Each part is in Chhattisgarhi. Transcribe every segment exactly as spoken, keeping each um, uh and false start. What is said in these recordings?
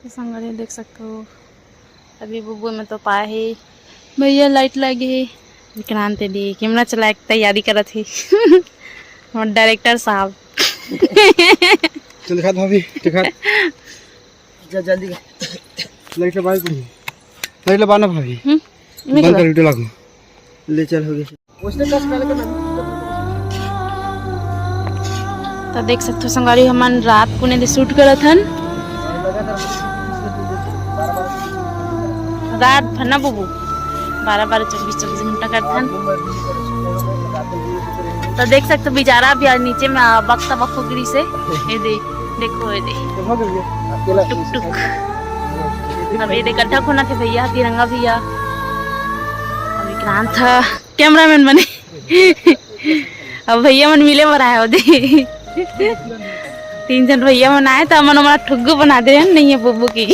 संगवारी देख सकथो, अभी बुबू में तो पाए हे, भैया लाइट लगे हे, विक्रांत दी कैमरा चला के तैयारी करत हे। हमर डायरेक्टर साहब। चल दिखा भाभी, दिखा। जा जल्दी कर। लाइट लगा भाभी। लाइट लगा ना भाभी। हम्म, नहीं बंद लगा। कर, वीडियो लागू। ले चल, हो गया। तो देख सकथो संगवारी, हमन रात कुने दे शूट करत हन। रात भर ना बुबू, बारह बारह, चौबीस चौबीस घंटा करत हन। तो देख सकथो बिचारा भी आज नीचे में बकता बक हो गिरी से। ये दे, देखो ये दे। टुक टुक। अब ये दे गड्ढा खोना थे भैया, तिरंगा भैया। अब विक्रांत ह कैमरामैन बने। अब भैया मन मिले बर आए होदे। तीन झन भैया मन आए त हमन ओमन ठुग्गू बना दे हन, नहीं है बुबू की।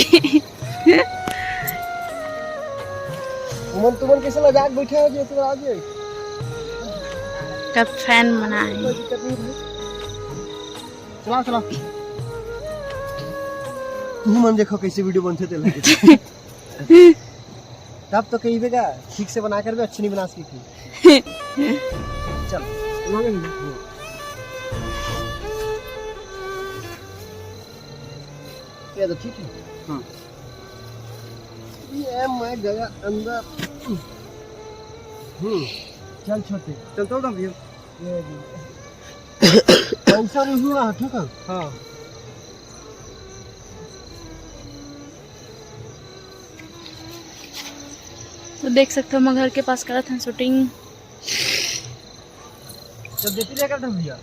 उमन तुमन कैसे लगा के बैठे हो जी, इतना आगे? कब फैन मन आए। कोई दिक्कत नहीं है। चलाओ, चलाओ। तुमन देखो कैसे वीडियो बनते तेला। तब तो कही बेगा, ठीक से बना कर भी अच्छी नहीं बना सकी थी। चल। ये तो ठीक है। हाँ। ये मैं गया अंदर। हम्म। चल छोटे। चल, चल दो भैया। ये भी। पैसा नहीं हुआ, ठीक है? हाँ। तो देख सकथो, मैं घर के पास करत हन शूटिंग। तो देती क्या करते भैया?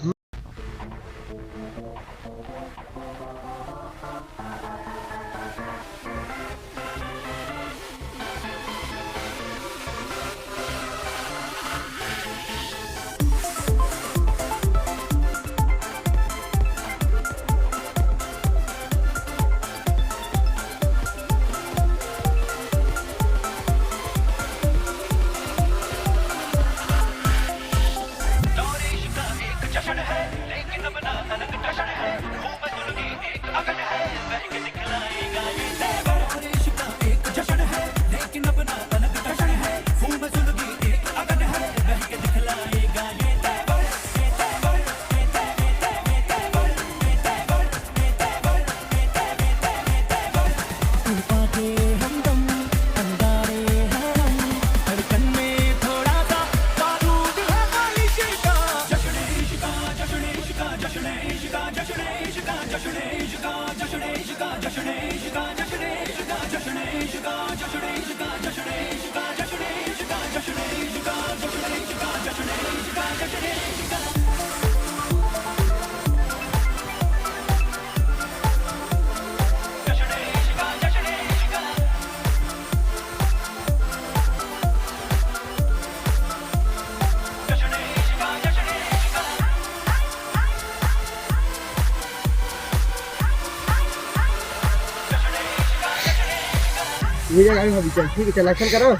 ये क्या गाड़ी भाभी, चल, ठीक है, चल, एक्शन करो।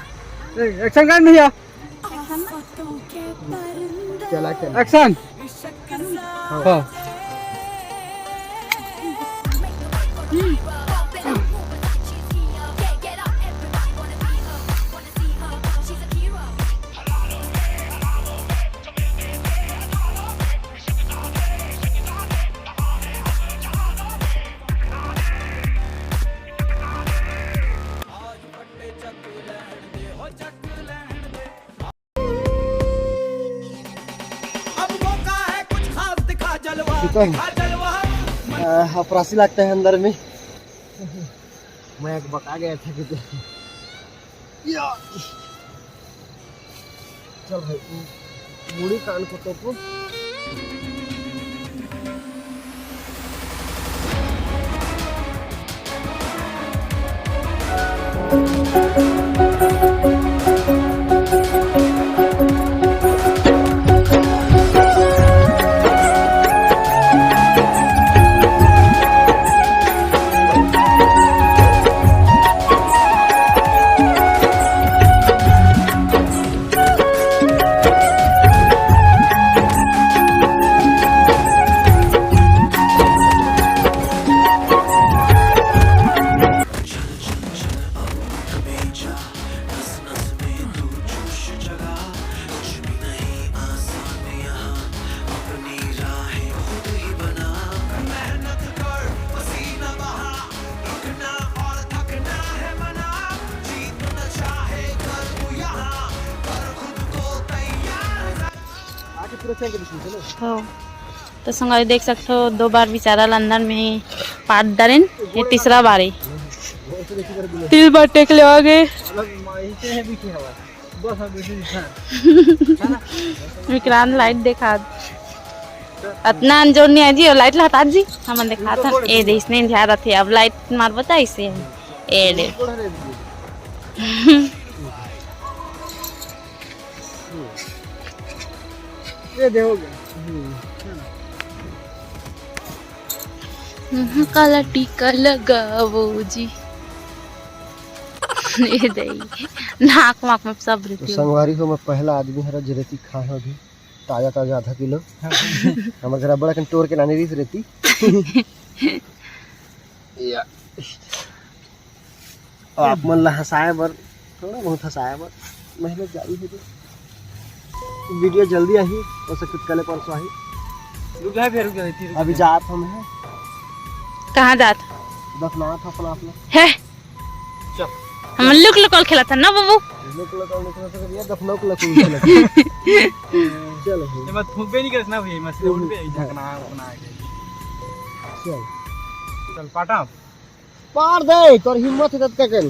ए, एक्शन कर भैया। चला, चला। एक्शन। हाँ। ठीक है। अ, अपरासी लगता है अंदर में। मैं एक बका गया था कि या। चल भाई, मुड़ी कान को तो को। हो। तो संगवारी देख सकथो, दो बार बेचारा ल अंदर में ही पाट डारेन, ये तीसरा बार है। तिल बार टेक ले आगे। विक्रांत लाइट देखा, अतना अंजोर नहीं आय जी, और लाइट ला हटा जी, हमन देखा था। ए दे, इसने ध्यान रखे, अब लाइट मार बता इसे। ए दे। ये दे, हो गया। हम्म, काला टीका लगावो जी। ये दे, नाक वाक में सब तो रेती हो। संगवारी हो, मैं पहला आदमी हरा जे रेती खाए हो अभी, ताजा ताजा आधा किलो। हमर घर बड़ा कन टोर के लाने रहिस रेती। या। अउ आप मन ला हंसाए बर, थोड़ा बहुत हंसाए बर मेहनत जारी हे। तो वीडियो जल्दी आही, हो सकथे कल परसों आही। रुक जा, फिर रुक जा, फिर रुक अभी जा। जात हम हैं। कहाँ जात? दफनात ह अपना अपना। है। चल। हम लुक लुकल खेलत हन ना बाबू। लुक लुकल नहीं खेलत हन, ये दफनौ के लुक लुकल खेलत हन। चल भाई। ये मत फूंकबे नहीं करस ना भाई, मस्त हम्म। उठ पे झकना अपना आ गया। चल। चल पाटा। पार दे, तोर हिम्मत है ततका कर।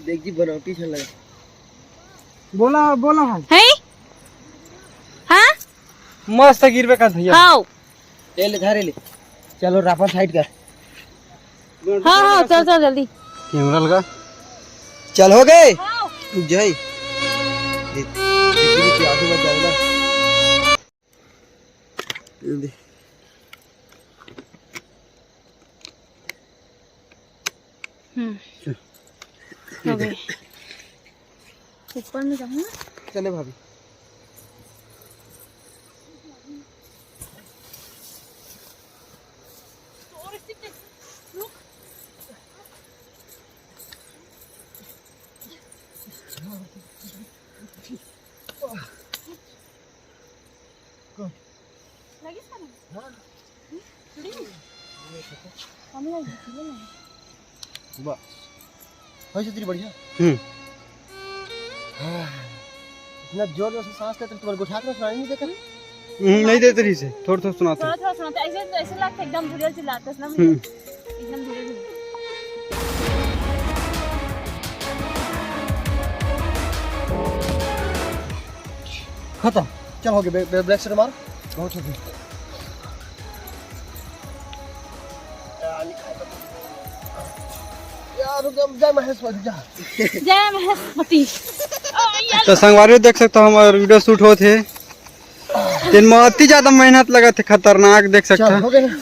देख जी, बनावटी झन लगा। बोला, बोला भाई। हैं? हाँ? मस्त गिरबे कर भैया। हाँ। ले ले, धारे ले। चलो, रापन साइड कर। हाँ, हाँ, चल, चल, जल्दी। कैमरा लगा। चल, हो गए। हाँ। रुक जाए। देख, देख, देख, आगे मत जाओ ना। ये दे। हम्म। चल। हो गए। ऊपर में जाऊँ ना? चले भाभी। बस। होइ छतरी बढ़िया। हम्म। हाँ। इतना जोर जोर से सांस लेते तुम्हारे गोठा के सुनाई नहीं देता? हम्म, नहीं देते रही से। थोड़ा थोड़ा सुनाते। थोड़ा थोड़ा सुनाते। ऐसे, ऐसे लगता एकदम धुरिया चिल्लाते ना। हम्म। एकदम धुरिया चिल्लाते। खत्म। चल, हो गया, ब्रे-, ब्रे-, ब्रेक से मार। बहुत हो गया। यार, रुक जा, जय महेश, रुक जा। जय महेशपति। ओ, यार। तो संगवारी देख सकते हो, हमारा वीडियो शूट होत हे। दिन में अति ज्यादा मेहनत लगत हे, खतरनाक देख सकते चल, हो। हो गया ना?